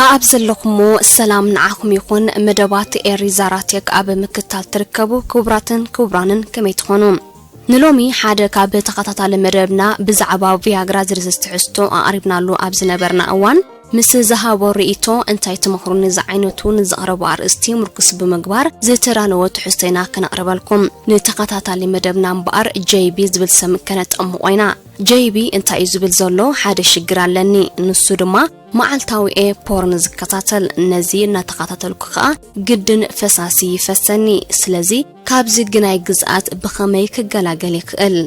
ኣብ ዘለኹሞ ሰላም ንዓኹም ይኹን። መደባት ኤሪ ዛራቴክ ኣብ ምክታል ትርከቡ ክቡራትን ክቡራንን ከመይ ትኾኑ? ንሎሚ ሓደ ካብ ተኸታታሊ መደብና ብዛዕባ ቪያግራ ዝርዝር ትሕዝቶ ኣቕሪብናሉ ኣብ ዝነበርና እዋን፣ ምስ ዝሃቦ ርእይቶ እንታይ ትመኽሩኒ ዝዓይነቱ ንዘቕረቦ ኣርእስቲ ምርኩስ ብምግባር ዝተዳለወ ትሕዝቶ ኢና ከነቕርበልኩም። ንተኸታታሊ መደብና እምበኣር ጄይቢ ዝብል ስም ከነጠምቖ ኢና። ጄይቢ እንታይ እዩ ዝብል ዘሎ? ሓደ ሽግር ኣለኒ። ንሱ ድማ መዓልታዊ እየ ፖርን ዝከታተል። ነዚ እናተኸታተልኩ ከኣ ግድን ፈሳሲ ይፈሰኒ። ስለዚ ካብዚ ግናይ ግዝኣት ብኸመይ ክገላገል ይኽእል?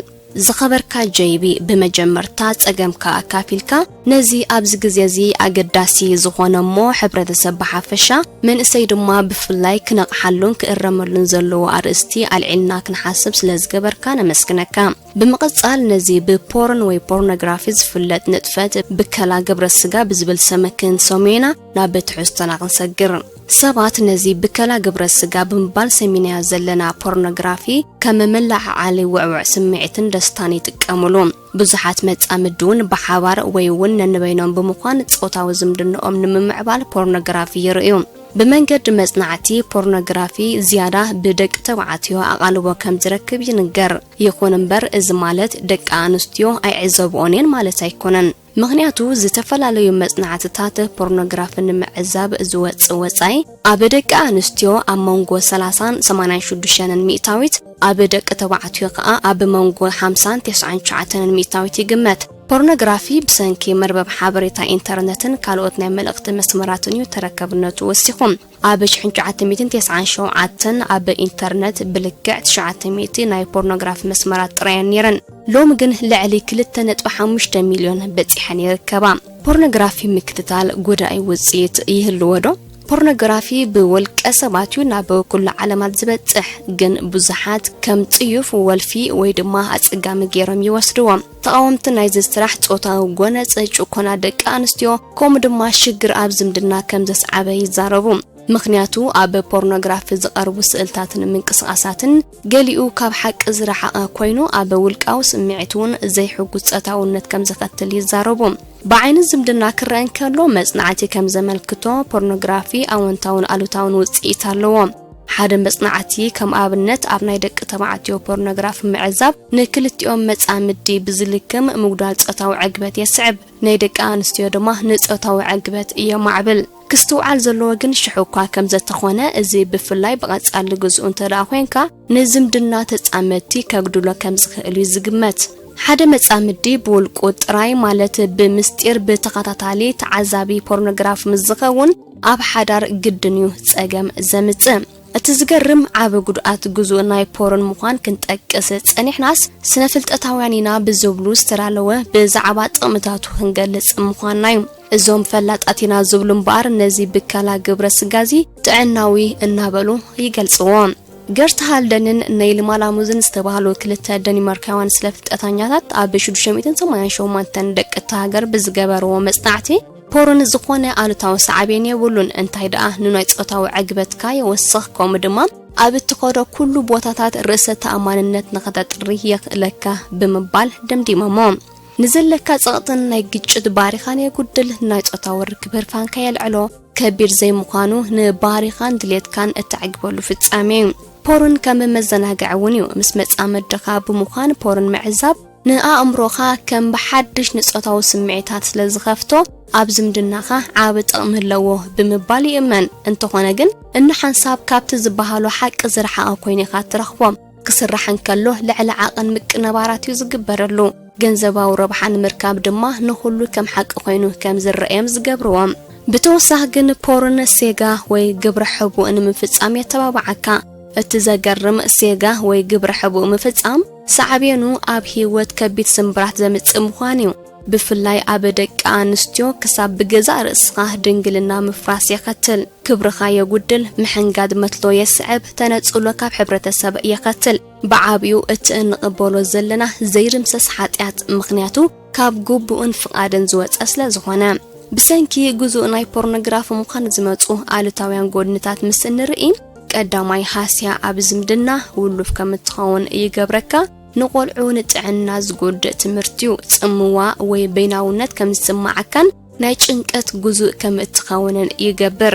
ዝኸበርካ ጄይቢ፣ ብመጀመርታ ጸገምካ ኣካፊልካ ነዚ ኣብዚ ግዜ እዚ ኣገዳሲ ዝኾነ እሞ ሕብረተሰብ ብሓፈሻ መንእሰይ ድማ ብፍላይ ክነቕሓሉን ክእረመሉን ዘለዎ ኣርእስቲ ኣልዒልና ክንሓስብ ስለ ዝገበርካ ነመስግነካ። ብምቕጻል ነዚ ብፖርን ወይ ፖርኖግራፊ ዝፍለጥ ንጥፈት ብከላ ግብረ ስጋ ብዝብል ስም ክንሰምዮ ኢና። ናብ ትሕዝቶና ክንሰግር። ሰባት ነዚ ብከላ ግብረ ስጋ ብምባል ሰሚናዮ ዘለና ፖርኖግራፊ ከም መለዓዓሊ ውዕውዕ ስምዒትን ደስታን ይጥቀምሉ። ብዙሓት መጻምዲ እውን ብሓባር ወይ እውን ነንበይኖም ብምዃን ጾታዊ ዝምድንኦም ንምምዕባል ፖርኖግራፊ ይርእዩ። ብመንገዲ መጽናዕቲ ፖርኖግራፊ ዝያዳ ብደቂ ተባዕትዮ ኣቓልቦ ከም ዝረክብ ይንገር። ይኹን እምበር እዚ ማለት ደቂ ኣንስትዮ ኣይዕዘብኦን እየን ማለት ኣይኮነን። ምኽንያቱ ዝተፈላለዩ መጽናዕትታት ፖርኖግራፊ ንምዕዛብ ዝወጽእ ወጻኢ ኣብ ደቂ ኣንስትዮ ኣብ መንጎ ሰላሳን ሰማንያን ሽዱሽተን ሚእታዊት፣ ኣብ ደቂ ተባዕትዮ ከኣ ኣብ መንጎ ሓምሳን ተስዓን ትሽዓተን ሚእታዊት ይግመት። ፖርኖግራፊ ብሰንኪ መርበብ ሓበሬታ ኢንተርነትን ካልኦት ናይ መልእኽቲ መስመራትን እዩ ተረከብነቱ ወሲኹ። ኣብ ሽሕን ትሽዓተ ሚእትን ተስዓን ሸውዓተን ኣብ ኢንተርነት ብልክዕ ትሽዓተ ሚእቲ ናይ ፖርኖግራፊ መስመራት ጥራይ እየን ነይረን። ሎሚ ግን ልዕሊ ክልተ ነጥቢ ሓሙሽተ ሚልዮን በጺሐን ይርከባ። ፖርኖግራፊ ምክትታል ጎዳኢ ውጽኢት ይህልዎ ዶ? ፖርኖግራፊ ብውልቀ ሰባት እዩ ናብ ኩሉ ዓለማት ዝበጽሕ፣ ግን ብዙሓት ከም ጽዩፍ፣ ወልፊ ወይ ድማ ኣጸጋሚ ገይሮም ይወስድዎ። ተቓወምቲ ናይዚ ስራሕ ጾታዊ ጎነጽ፣ ጭኮና ደቂ ኣንስትዮ፣ ከምኡ ድማ ሽግር ኣብ ዝምድና ከም ዘስዓበ ይዛረቡ። ምኽንያቱ ኣብ ፖርኖግራፊ ዝቐርቡ ስእልታትን ምንቅስቓሳትን ገሊኡ ካብ ሓቂ ዝረሓቐ ኮይኑ፣ ኣብ ውልቃዊ ስምዒት እውን ዘይሕጉስ ጾታውነት ከም ዘኸትል ይዛረቡ። ብዓይኒ ዝምድና ክረአ እንከሎ፣ መጽናዕቲ ከም ዘመልክቶ ፖርኖግራፊ ኣወንታውን ኣሉታውን ውጽኢት ኣለዎ። ሓደ መጽናዕቲ ከም ኣብነት ኣብ ናይ ደቂ ተባዕትዮ ፖርኖግራፊ ምዕዛብ ንክልቲኦም መጻምዲ ብዝልክም ምጉዳል ጾታዊ ዕግበት የስዕብ፣ ናይ ደቂ ኣንስትዮ ድማ ንጾታዊ ዕግበት የማዕብል። ክስትውዓል ዘለዎ ግን ሽሕ እኳ ከም ዘተኾነ፣ እዚ ብፍላይ ብቐጻሊ ግዝኡ እንተ ደኣ ኮይንካ ንዝምድና ተጻመድቲ ከጉድሎ ከም ዝኽእል እዩ ዝግመት። ሓደ መጻምዲ ብውልቁ ጥራይ፣ ማለት ብምስጢር ብተኸታታሊ ተዓዛቢ ፖርኖግራፍ ምስ ዝኸውን፣ ኣብ ሓዳር ግድን እዩ ጸገም ዘምጽእ። እቲ ዝገርም ዓቢ ጉድኣት ግዙእ ናይ ፖርን ምዃን ክንጠቅስ ጸኒሕናስ፣ ስነ-ፍልጠታውያን ኢና ብዝብሉ ዝተዳለወ ብዛዕባ ጥቕምታቱ ክንገልጽ ምዃንና እዩ። እዞም ፈላጣት ኢና ዝብሉ እምበኣር ነዚ ብከላ ግብረ ስጋዚ ጥዕናዊ እናበሉ ይገልጽዎ። ገርት ሃልደንን ነይል ማላሙዝን ዝተባህሉ ክልተ ደኒማርካውያን ስለ ፍልጠታኛታት ኣብ ሽዱሽተ ሚእትን ሰማንያን ሸውዓተን ደቂ እታ ሃገር ብዝገበርዎ መጽናዕቲ፣ ፖርን ዝኾነ ኣሉታዊ ሳዕቤን የብሉን፣ እንታይ ደኣ ንናይ ጾታዊ ዕግበትካ የወስኽ፣ ከምኡ ድማ ኣብ እትኸዶ ኩሉ ቦታታት ርእሰ ተኣማንነት ንኸተጥሪ የኽእለካ ብምባል ደምዲሞሞ። ንዘለካ ጸቕጥን ናይ ግጭት ባሪኻን የጉድል፣ ናይ ጾታዊ ርክብ ህርፋንካ የልዕሎ፣ ከቢድ ዘይምዃኑ ንባሪኻን ድሌትካን እተዕግበሉ ፍጻሜ እዩ። ፖርን ከም መዘናግዒ እውን እዩ። ምስ መጻምድኻ ብምዃን ፖርን ምዕዛብ ንኣእምሮኻ ከም ብሓድሽ ንጾታዊ ስምዒታት ስለ ዝኸፍቶ፣ ኣብ ዝምድናኻ ዓቢ ጥቕሚ ኣለዎ ብምባል ይእመን። እንተኾነ ግን፣ እንሓንሳብ ካብቲ ዝበሃሎ ሓቂ ዝረሓቐ ኮይኑ ኢኻ ትረኽቦ። ክስራሕ እንከሎ፣ ልዕሊ ዓቐን ምቅንባራት እዩ ዝግበረሉ። ገንዘባዊ ረብሓ ንምርካብ ድማ ንኹሉ ከም ሓቂ ኮይኑ ከም ዝረኣዮም ዝገብርዎ። ብተወሳኺ ግን ፖርን ሴጋ ወይ ግብረ ሕቡእ ንምፍጻም የተባብዓካ። እቲ ዘገርም ሴጋ ወይ ግብረ ሕቡእ ምፍጻም ሳዕቤኑ ኣብ ህይወት ከቢድ ስምብራት ዘምጽእ ምዃን እዩ። ብፍላይ ኣብ ደቂ ኣንስትዮ ክሳብ ብገዛእ ርእስኻ ድንግልና ምፍራስ የኸትል። ክብርኻ የጉድል፣ ምሕንጋድ መትሎ የስዕብ፣ ተነጽሎ ካብ ሕብረተሰብ የኸትል። ብዓቢኡ እቲ እንቕበሎ ዘለና ዘይድምሰስ ሓጢኣት፣ ምኽንያቱ ካብ ግቡእን ፍቓድን ዝወጸ ስለ ዝኾነ። ብሰንኪ ግዙእ ናይ ፖርኖግራፊ ምዃን ዝመጹ ኣሉታውያን ጎድንታት ምስ እንርኢ፣ ቀዳማይ ሃስያ ኣብ ዝምድና ውሉፍ ከም እትኸውን ይገብረካ። ንቖልዑ ንጥዕና ዝጎድእ ትምህርቲ'ዩ። ጽምዋ ወይ በይናውነት ከም ዝስምዓካን ናይ ጭንቀት ግዙእ ከም እትኸውንን ይገብር።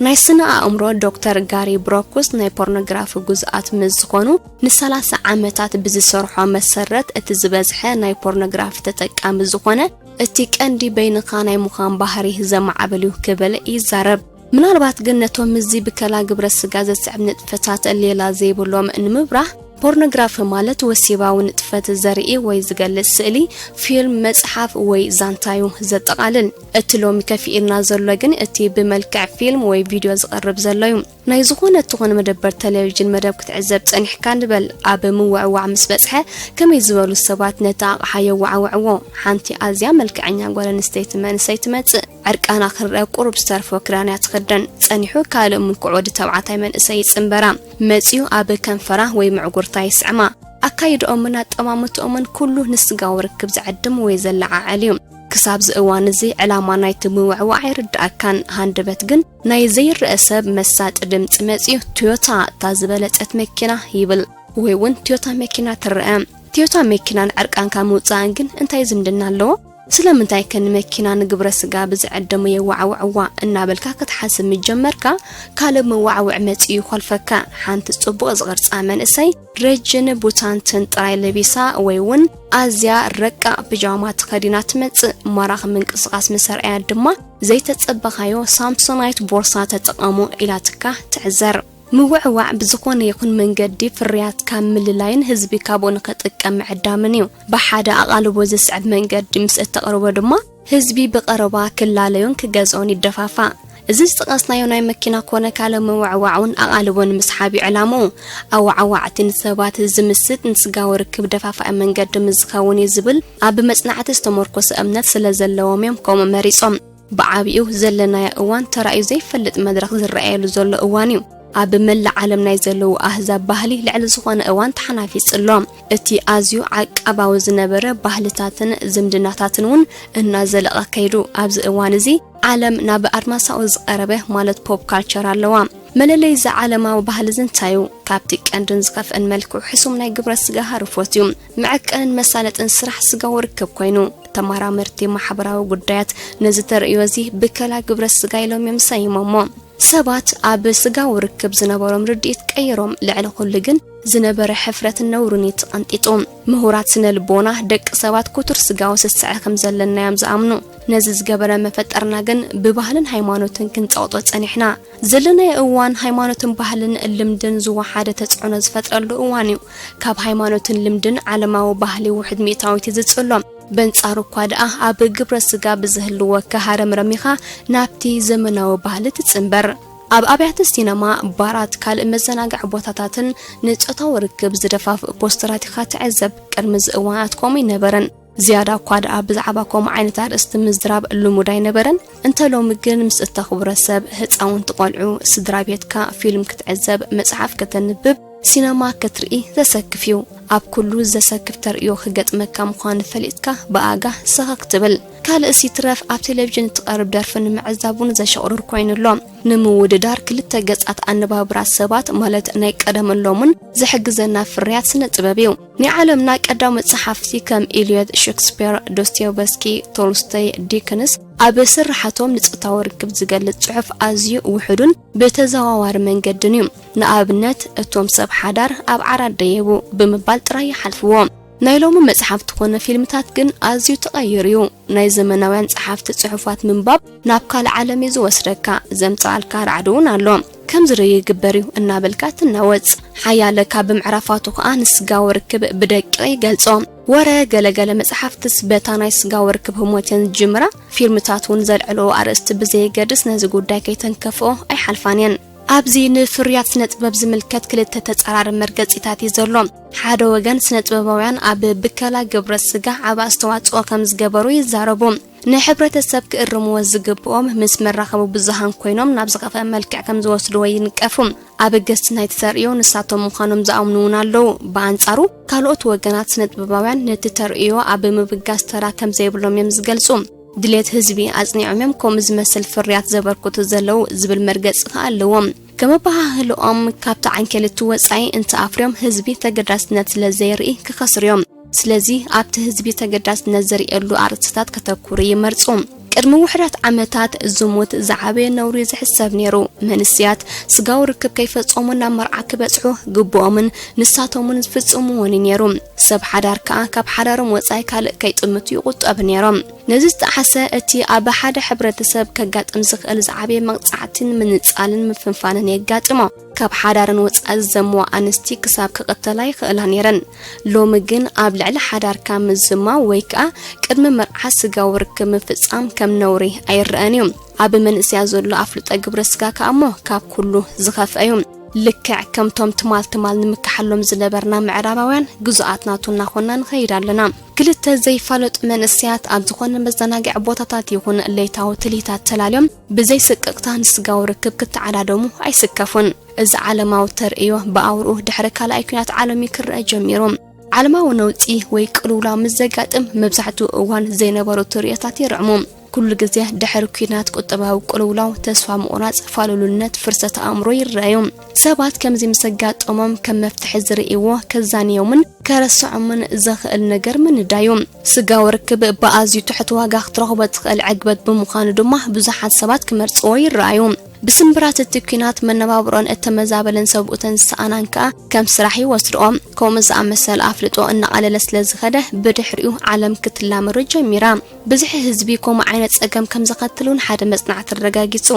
ናይ ስነ ኣእምሮ ዶክተር ጋሪ ብሮኩስ ናይ ፖርኖግራፊ ግዙኣት ምስ ዝኾኑ ንሰላሳ ዓመታት ብዝሰርሖ መሰረት፣ እቲ ዝበዝሐ ናይ ፖርኖግራፊ ተጠቃሚ ዝኾነ እቲ ቀንዲ በይንኻ ናይ ምዃን ባህሪ ዘማዕብል እዩ ክብል ይዛረብ። ምናልባት ግን ነቶም እዚ ብከላ ግብረ ስጋ ዘስዕብ ንጥፈታት ሌላ ዘይብሎም ንምብራህ፣ ፖርኖግራፊ ማለት ወሲባዊ ንጥፈት ዘርኢ ወይ ዝገልጽ ስእሊ፣ ፊልም፣ መጽሓፍ ወይ ዛንታ እዩ ዘጠቓልል። እቲ ሎሚ ከፊእልና ዘሎ ግን እቲ ብመልክዕ ፊልም ወይ ቪድዮ ዝቐርብ ዘሎ እዩ። ናይ ዝኾነ እትኾን መደበር ቴሌቪዥን መደብ ክትዕዘብ ጸኒሕካ ንበል። ኣብ ምውዕዋዕ ምስ በጽሐ ከመይ ዝበሉ ሰባት ነቲ ኣቕሓ የወዓውዕዎ? ሓንቲ ኣዝያ መልክዐኛ ጓል ኣንስተይቲ መንእሰይ ትመጽእ። ዕርቃና ክረአ ቁሩብ ዝተርፎ ክዳን እያ ትኽደን። ጸኒሑ ካልእ ምልኩዕ ወዲ ተባዕታይ መንእሰይ ይጽንበራ። መጺኡ ኣብ ከንፈራ ወይ ምዕጉርታ ይስዕማ። ኣካይድኦምን ኣጠማምትኦምን ኩሉ ንስጋዊ ርክብ ዝዕድም ወይ ዘለዓዕል እዩ። ክሳብዚ እዋን እዚ ዕላማ ናይቲ ምውዕዋዕ ኣይርድኣካን። ሃንደበት ግን ናይ ዘይረአ ሰብ መሳጢ ድምጺ መጺኡ፣ "ቶዮታ እታ ዝበለጸት መኪና" ይብል። ወይ እውን "ቶዮታ መኪና ትረአ"። ቶዮታ መኪናን ዕርቃንካ ምውጻእን ግን እንታይ ዝምድና ኣለዎ? ስለምንታይ ከ ንመኪና ንግብረ ስጋ ብዝዕደሙ የዋዕውዕዋ እናበልካ ክትሓስብ ምጀመርካ፣ ካልእ መዋዕውዕ መጺኡ ይኾልፈካ። ሓንቲ ጽቡቕ ዝቕርጻ መንእሰይ ረጅን ቡታንትን ጥራይ ለቢሳ ወይ እውን ኣዝያ ረቃቕ ፒጃማ ተኸዲና ትመጽእ። ማራኺ ምንቅስቓስ ምስ ኣርኣያ ድማ ዘይተጸበኻዮ ሳምሶናይት ቦርሳ ተጠቐሙ ኢላትካ ትዕዘር። ምውዕዋዕ ብዝኾነ ይኹን መንገዲ ፍርያትካ ምልላይን ህዝቢ ካብኡ ንኽጥቀም ምዕዳምን እዩ። ብሓደ ኣቓልቦ ዝስዕብ መንገዲ ምስ እተቕርቦ ድማ ህዝቢ ብቐረባ ክላለዮን ክገዝኦን ይደፋፋእ። እዚ ዝጠቐስናዮ ናይ መኪና ኮነ ካልእ ምውዕዋዕ እውን ኣቓልቦ ንምስሓብ እዩ ዕላምኡ። ኣወዓዋዕቲ ንሰባት ዝምስጥ ንስጋዊ ርክብ ደፋፋኢ መንገዲ ምስ ዝኸውን እዩ ዝብል ኣብ መጽናዕቲ ዝተመርኮሰ እምነት ስለ ዘለዎም እዮም ከምኡ መሪጾም። ብዓቢኡ ዘለናዮ እዋን ተራእዩ ዘይፈልጥ መድረኽ ዝረኣየሉ ዘሎ እዋን እዩ። ኣብ መላእ ዓለም ናይ ዘለዉ ኣህዛብ ባህሊ ልዕሊ ዝኾነ እዋን ተሓናፊጹ ኣሎ። እቲ ኣዝዩ ዓቃባዊ ዝነበረ ባህልታትን ዝምድናታትን እውን እናዘለቐ ከይዱ። ኣብዚ እዋን እዚ ዓለም ናብ ኣድማሳዊ ዝቐረበ ማለት ፖፕ ካልቸር ኣለዋ። መለለይ እዚ ዓለማዊ ባህሊ እዚ እንታይ እዩ? ካብቲ ቀንድን ዝኸፍአን መልክዑ ሕሱም ናይ ግብረ ስጋ ሃርፎት እዩ። መዐቀንን መሳለጥን ስራሕ ስጋዊ ርክብ ኮይኑ፣ ተመራመርቲ ማሕበራዊ ጉዳያት ነዚ ተርእዮ እዚ ብከላ ግብረ ስጋ ኢሎም እዮም ሰይሞሞ። ሰባት ኣብ ስጋዊ ርክብ ዝነበሮም ርድኢት ቀይሮም፣ ልዕሊ ኩሉ ግን ዝነበረ ሕፍረትን ነውርን እዩ ተቐንጢጡ። ምሁራት ስነ ልቦና ደቂ ሰባት ክቱር ስጋዊ ስስዐ ከም ዘለና እዮም ዝኣምኑ። ነዚ ዝገበረ መፈጠርና ግን ብባህልን ሃይማኖትን ክንጸቕጦ ጸኒሕና። ዘለናዮ እዋን ሃይማኖትን ባህልን ልምድን ዝወሓደ ተጽዕኖ ዝፈጥረሉ እዋን እዩ። ካብ ሃይማኖትን ልምድን ዓለማዊ ባህሊ ውሕድ ሚእታዊት እዩ ዝጽሎ። በንጻሩ እኳ ደኣ ኣብ ግብረ ስጋ ብዝህልወካ ሃረምረም ኢኻ ናብቲ ዘመናዊ ባህሊ ትጽንበር። ኣብ ኣብያተ ሲነማ፣ ባራት፣ ካልእ መዘናግዒ ቦታታትን ንጾታዊ ርክብ ዝደፋፍእ ፖስተራት ኢኻ ትዕዘብ። ቅድሚ እዚ እዋናት ከምኡ ኣይነበረን። ዝያዳ እኳ ደኣ ብዛዕባ ከምኡ ዓይነት ኣርእስቲ ምዝራብ ልሙድ ኣይነበረን። እንተ ሎሚ ግን ምስ እተኽብሮ ሰብ፣ ህጻውንቲ ቆልዑ፣ ስድራ ቤትካ ፊልም ክትዕዘብ፣ መጽሓፍ ከተንብብ፣ ሲነማ ክትርኢ ዘሰክፍ እዩ። ኣብ ኩሉ ዘሰክፍ ተርእዮ ክገጥመካ ምዃኑ ፈሊጥካ ብኣጋ ሰኸክ ትብል። ካልእስ ይትረፍ ኣብ ቴሌቪዥን እትቐርብ ደርፊ ንምዕዛብ እውን ዘሸቑርር ኮይኑ ኣሎ። ንምውድዳር ክልተ ገጻት ኣነባብራ ሰባት ማለት ናይ ቀደምን ሎምን ዝሕግዘና ፍርያት ስነ ጥበብ እዩ። ናይ ዓለምና ቀዳሞት ጸሓፍቲ ከም ኢልዮት ሸክስፔር፣ ዶስቶየቭስኪ፣ ቶልስቶይ፣ ዲክንስ ኣብ ስርሓቶም ንጾታዊ ርክብ ዝገልጽ ጽሑፍ ኣዝዩ ውሑዱን ብተዘዋዋሪ መንገድን እዩ። ንኣብነት፣ እቶም ሰብ ሓዳር ኣብ ዓራት ደየቡ ብምባል ጥራይ ይሓልፍዎ። ናይ ሎሚ መጽሓፍቲ ኮነ ፊልምታት ግን ኣዝዩ ተቐይሩ እዩ። ናይ ዘመናውያን ጸሓፍቲ ጽሑፋት ምንባብ ናብ ካልእ ዓለም እዩ ዝወስደካ፣ ዘምጽኣልካ ራዕዲ እውን ኣሎ። ከምዚ ዶ ይግበር እዩ እናበልካ ትናወጽ። ሓያለ ካብ ምዕራፋቱ ከኣ ንስጋዊ ርክብ ብደቂቕ ይገልጾ። ወረ ገለገለ መጽሓፍትስ በታ ናይ ስጋዊ ርክብ ህሞት እየን ዝጅምራ። ፊልምታት እውን ዘልዕልኦ ኣርእስቲ ብዘየገድስ ነዚ ጉዳይ ከይተንከፍኦ ኣይሓልፋን እየን። ኣብዚ ንፍርያት ስነ ጥበብ ዝምልከት ክልተ ተጻራሪ መርገጺታት እዩ ዘሎ። ሓደ ወገን ስነ ጥበባውያን ኣብ ብከላ ግብረ ስጋ ዓቢ ኣስተዋጽኦ ከም ዝገበሩ ይዛረቡ። ንሕብረተሰብ ክእርምዎ ዝግብኦም ምስ መራኸቢ ብዙሃን ኮይኖም ናብ ዝኸፍአ መልክዕ ከም ዝወስድዎ ይንቀፉ። ኣበገስቲ ናይቲ ተርእዮ ንሳቶም ምዃኖም ዝኣምኑ እውን ኣለዉ። ብኣንጻሩ ካልኦት ወገናት ስነ ጥበባውያን ነቲ ተርእዮ ኣብ ምብጋስ ተራ ከም ዘይብሎም እዮም ዝገልጹ። ድሌት ህዝቢ ኣጽኒዖም እዮም ከምኡ ዝመስል ፍርያት ዘበርክቱ ዘለዉ ዝብል መርገጺ ከኣ ኣለዎም። ከም ኣበሃህልኦም ካብቲ ዓንኬል እቲ ወጻኢ እንተኣፍርዮም ህዝቢ ተገዳስነት ስለ ዘየርኢ ክኸስሩ እዮም። ስለዚ ኣብቲ ህዝቢ ተገዳስነት ዘርእየሉ ኣርእስትታት ከተኩሩ ይመርጹ። ቅድሚ ውሕዳት ዓመታት ዝሙት ዝዓበየ ነውሪ ዝሕሰብ ነይሩ። መንእሰያት ስጋዊ ርክብ ከይፈጸሙ ናብ መርዓ ክበጽሑ ግቡኦምን ንሳቶምን ዝፍጽምዎን እዩ ነይሩ። ሰብ ሓዳር ከኣ ካብ ሓዳሮም ወጻኢ ካልእ ከይጥምቱ ይቑጠቡ ነይሮም። ነዚ ዝጠሓሰ እቲ ኣብ ሓደ ሕብረተሰብ ከጋጥም ዝኽእል ዝዓበየ መቕጻዕትን ምንጻልን ምፍንፋንን የጋጥሞ። ካብ ሓዳረን ወጻኢ ዝዘምዋ ኣንስቲ ክሳብ ክቕተላ ይኽእላ ነይረን። ሎሚ ግን ኣብ ልዕሊ ሓዳርካ ምዝማው ወይ ከኣ ቅድሚ መርዓ ስጋዊ ርክብ ምፍጻም ከም ነውሪ ኣይረኣን እዩ። ኣብ መንእሰያት ዘሎ ኣፍልጦ ግብረ ስጋ ከኣ እሞ ካብ ኩሉ ዝኸፍአ እዩ። ልክዕ ከምቶም ትማል ትማል ንምክሓሎም ዝነበርና ምዕራባውያን ግዙኣት ናቱ እናኾንና ንኸይድ ኣለና። ክልተ ዘይፋለጡ መንእሰያት ኣብ ዝኾነ መዘናግዒ ቦታታት ይኹን ለይታዊ ትልሂታት ተላልዮም ብዘይ ስቅቕታ ንስጋዊ ርክብ ክተዓዳደሙ ኣይስከፉን። እዚ ዓለማዊ ተርእዮ ብኣውርኡ ድሕሪ ካልኣይ ኲናት ዓለም እዩ ክረአ ጀሚሩ። ዓለማዊ ነውጺ ወይ ቅልውላው ምስ ዘጋጥም መብዛሕትኡ እዋን ዘይነበሩ ትርእዮታት ይርዕሙ። ኩሉ ግዜ ድሕሪ ኲናት ቁጠባዊ ቅልውላው፣ ተስፋ ምቑራጽ፣ ፋሉልነት፣ ፍርሰት ኣእምሮ ይረኣዩ። ሰባት ከምዚ ምስ ኣጋጠሞም ከም መፍትሒ ዝርእይዎ ከዛንዮምን ከረስዖምን ዘኽእል ነገር ምንዳዩ። ስጋዊ ርክብ ብኣዝዩ ትሑት ዋጋ ክትረኽቦ ትኽእል ዕግበት ብምዃኑ ድማ ብዙሓት ሰባት ክመርጽዎ ይረኣዩ። ብስምብራት እቲ ኲናት መነባብሮን እተመዛበለን ሰብኡተን ዝሰኣናን ከኣ ከም ስራሕ ይወስድኦ። ከምኡ ዝኣመሰለ ኣፍልጦ እናቐለለ ስለ ዝኸደ ብድሕሪኡ ዓለም ክትላመዶ ጀሚራ። ብዝሒ ህዝቢ ከምኡ ዓይነት ጸገም ከም ዘኸትል እውን ሓደ መጽናዕቲ ኣረጋጊጹ።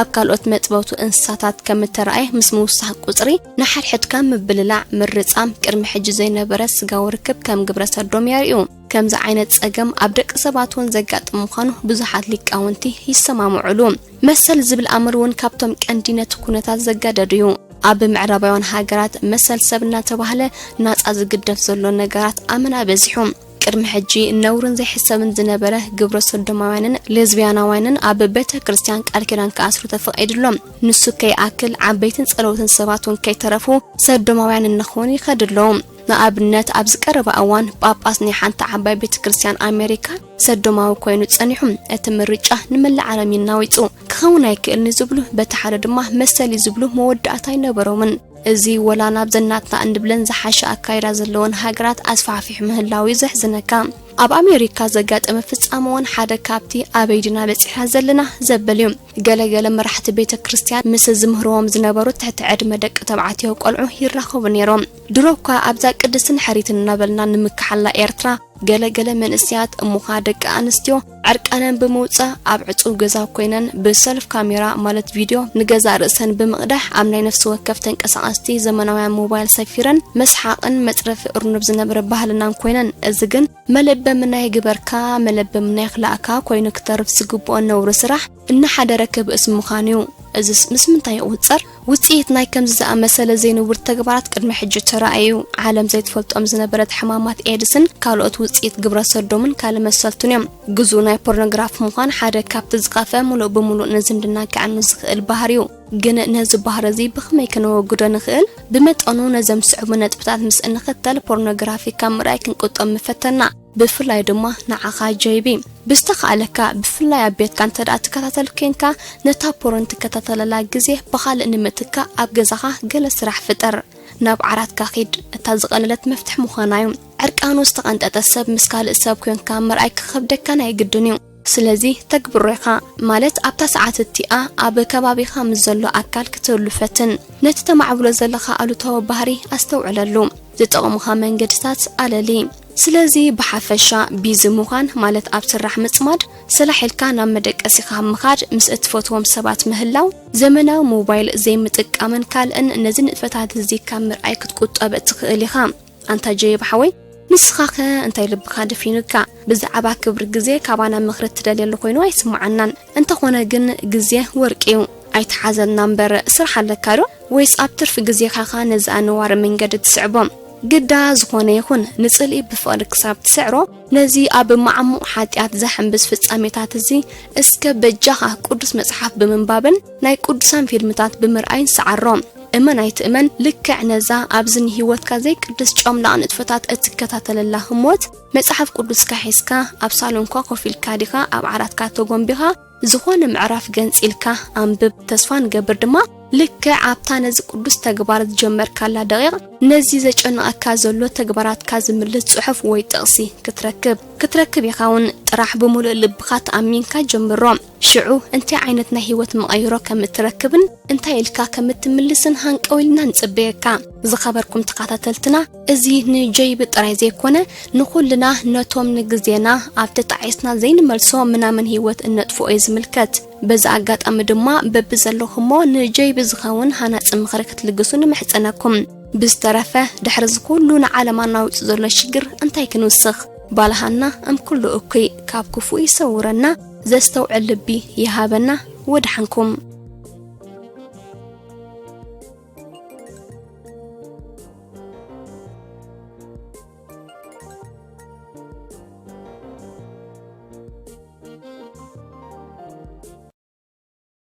ኣብ ካልኦት መጥበውቲ እንስሳታት ከም እተረኣየ ምስ ምውሳኽ ቁጽሪ ንሓድሕድካ ምብልላዕ፣ ምርጻም፣ ቅድሚ ሕጂ ዘይነበረ ስጋዊ ርክብ ከም ግብረ ሰዶም የርእዩ። ከምዚ ዓይነት ጸገም ኣብ ደቂ ሰባት እውን ዘጋጥም ምዃኑ ብዙሓት ሊቃውንቲ ይሰማምዑሉ። መሰል ዝብል ኣምር እውን ካብቶም ቀንዲ ነቲ ኩነታት ዘጋደዱ እዩ። ኣብ ምዕራባውያን ሃገራት መሰል ሰብ እናተባህለ ናጻ ዝግደፍ ዘሎ ነገራት ኣመና በዚሑ። ቅድሚ ሕጂ ነውርን ዘይሕሰብን ዝነበረ ግብረ ሰዶማውያንን ሌዝቢያናውያንን ኣብ ቤተ ክርስቲያን ቃል ኪዳን ክኣስሩ ተፈቒድሎም። ንሱ ከይኣክል ዓበይትን ጸለውትን ሰባት እውን ከይተረፉ ሰዶማውያን እናኾኑ ይኸዱ ኣለዉ። ንኣብነት ኣብዚ ቀረባ እዋን ጳጳስ ናይ ሓንቲ ዓባይ ቤተ ክርስቲያን ኣሜሪካ ሰዶማዊ ኮይኑ ጸኒሑ። እቲ ምርጫ ንመላእ ዓለም ይናዊጹ። ክኸውን ኣይክእልን እዩ ዝብሉ፣ በቲ ሓደ ድማ መሰል እዩ ዝብሉ መወዳእታ ኣይነበሮምን። እዚ ወላ ናብ ዘናትና እንብለን ዝሓሸ ኣካይዳ ዘለወን ሃገራት ኣስፋሕፊሑ ምህላው እዩ ዘሕዝነካ። ኣብ ኣሜሪካ ዘጋጠመ ፍጻመ እውን ሓደ ካብቲ ኣበይ ዲና በጺሕና ዘለና ዘብል እዩ። ገለገለ መራሕቲ ቤተ ክርስቲያን ምስ ዝምህርዎም ዝነበሩ ትሕቲ ዕድመ ደቂ ተባዕትዮ ቆልዑ ይራኸቡ ነይሮም። ድሮ እኳ ኣብዛ ቅድስትን ሕሪትን እናበልና ንምክሓላ ኤርትራ፣ ገለገለ መንእሰያት እሙኻ ደቂ ኣንስትዮ ዕርቃነን ብምውጻእ ኣብ ዕጹው ገዛ ኮይነን ብሰልፍ ካሜራ ማለት ቪድዮ ንገዛእ ርእሰን ብምቕዳሕ ኣብ ናይ ነፍሲ ወከፍ ተንቀሳቐስቲ ዘመናውያን ሞባይል ሰፊረን መስሓቕን መጽረፊ እርኑብ ዝነበረ ባህልናን ኮይነን፣ እዚ ግን መለበምና ይግበርካ መለበምና ይኽላእካ ኮይኑ ክተርፍ ዝግብኦ ነውሪ ስራሕ እናሓደረ ክብእስ ምዃኑ እዩ። እዝስ ምስ ምንታይ ይቑጸር? ውጽኢት ናይ ከምዚ ዝኣመሰለ ዘይንቡር ተግባራት ቅድሚ ሕጂ ተራእዩ። ዓለም ዘይትፈልጦም ዝነበረት ሕማማት ኤድስን ካልኦት ውጽኢት ግብረ ሰዶምን ካልእ መሰልቱን እዮም። ግዙእ ናይ ፖርኖግራፍ ምዃን ሓደ ካብቲ ዝኸፍአ ምሉእ ብምሉእ ንዝምድና ከዕኑ ዝኽእል ባህሪ እዩ። ግን ነዚ ባህሪ እዚ ብኸመይ ከነወግዶ ንኽእል? ብመጠኑ ነዞም ዝስዕቡ ነጥብታት ምስ እንኽተል ፖርኖግራፊ ካብ ምርኣይ ክንቁጠብ ምፈተና። ብፍላይ ድማ ንዓኻ ጀይቢ። ብዝተኻእለካ ብፍላይ ኣብ ቤትካ እንተ ደኣ ትከታተል ኬንካ ነታ ፖርን ትከታተለላ ግዜ ብኻልእ ንምትካእ ኣብ ገዛኻ ገለ ስራሕ ፍጠር። ናብ ዓራትካ ኺድ። እታ ዝቐለለት መፍትሕ ምዃና እዩ። ዕርቃኑ ዝተቐንጠጠ ሰብ ምስ ካልእ ሰብ ኮንካ ምርኣይ ክኸብደካ ናይ ግድን እዩ። ስለዚ ተግብሮ ኢኻ። ማለት ኣብታ ሰዓት እቲኣ ኣብ ከባቢኻ ምስ ዘሎ ኣካል ክትህሉ ፈትን። ነቲ ተማዕብሎ ዘለኻ ኣሉታዊ ባህሪ ኣስተውዕለሉ። ዝጠቕሙኻ መንገድታት ኣለሊ። ስለዚ ብሓፈሻ ቢዚ ምዃን ማለት ኣብ ስራሕ ምጽማድ፣ ስላሕ ኢልካ ናብ መደቀሲኻ ምኻድ፣ ምስ እትፈትዎም ሰባት ምህላው፣ ዘመናዊ ሞባይል ዘይምጥቃምን ካልእን ነዚ ንጥፈታት እዚ ካብ ምርኣይ ክትቁጠብ ትኽእል ኢኻ። ኣንታ ጀይብ ሓወይ፣ ንስኻኸ እንታይ ልብኻ ደፊኑካ? ብዛዕባ ክብሪ ግዜ ካባና ምኽሪ ትደልየሉ ኮይኑ ኣይስምዓናን። እንተኾነ ግን ግዜ ወርቂ እዩ። ኣይትሓዘልና እምበር ስራሕ ኣለካ ዶ? ወይስ ኣብ ትርፊ ግዜኻኻ ነዚ ኣነዋሪ መንገዲ ትስዕቦ? ግዳ ዝኾነ ይኹን ንጽልኢ ብፍቕሪ ክሳብ ትስዕሮ፣ ነዚ ኣብ ማዕሙቕ ሓጢኣት ዘሐንብስ ፍጻሜታት እዚ እስከ በጃኻ ቅዱስ መጽሓፍ ብምንባብን ናይ ቅዱሳን ፊልምታት ብምርኣይን ሰዓሮ። እመን ኣይትእመን፣ ልክዕ ነዛ ኣብዚ ንህይወትካ ዘይቅድስ ጨምላቕ ንጥፈታት እትከታተለላ ህሞት፣ መጽሓፍ ቅዱስካ ሒዝካ ኣብ ሳሎንካ ኮፍ ኢልካ ዲኻ ኣብ ዓራትካ ተጎንቢኻ ዝኾነ ምዕራፍ ገንጺልካ ኣንብብ። ተስፋ ንገብር ድማ ልክዕ ኣብታ ነዚ ቅዱስ ተግባር ዝጀመርካላ ደቂቕ፣ ነዚ ዘጨንቐካ ዘሎ ተግባራትካ ዝምልስ ጽሑፍ ወይ ጥቕሲ ክትረክብ ክትረክብ ኢኻ። እውን ጥራሕ ብምሉእ ልብኻ ተኣሚንካ ጀምሮ። ሽዑ እንታይ ዓይነት ናይ ህይወት መቐይሮ ከም እትረክብን እንታይ ኢልካ ከም እትምልስን ሃንቀው ኢልና ንጽበየካ። ዝኸበርኩም ተኸታተልትና፣ እዚ ንጀይቢ ጥራይ ዘይኮነ፣ ንኹልና ነቶም ንግዜና ኣብ ተጣዒስና ዘይንመልሶ ምናምን ህይወት እነጥፍኦ እዩ ዝምልከት። በዚ ኣጋጣሚ ድማ በብዘለኹሞ ንጀይቢ ዝኸውን ሃናጺ ምኽሪ ክትልግሱ ንምሕጸነኩም። ብዝተረፈ፣ ድሕሪ እዚ ኩሉ ንዓለም ኣናዊጹ ዘሎ ሽግር እንታይ ክንውስኽ? ባልሃና እም ኩሉ እኩይ ካብ ክፉእ ይሰውረና፣ ዘስተውዕል ልቢ ይሃበና። ወድሓንኩም።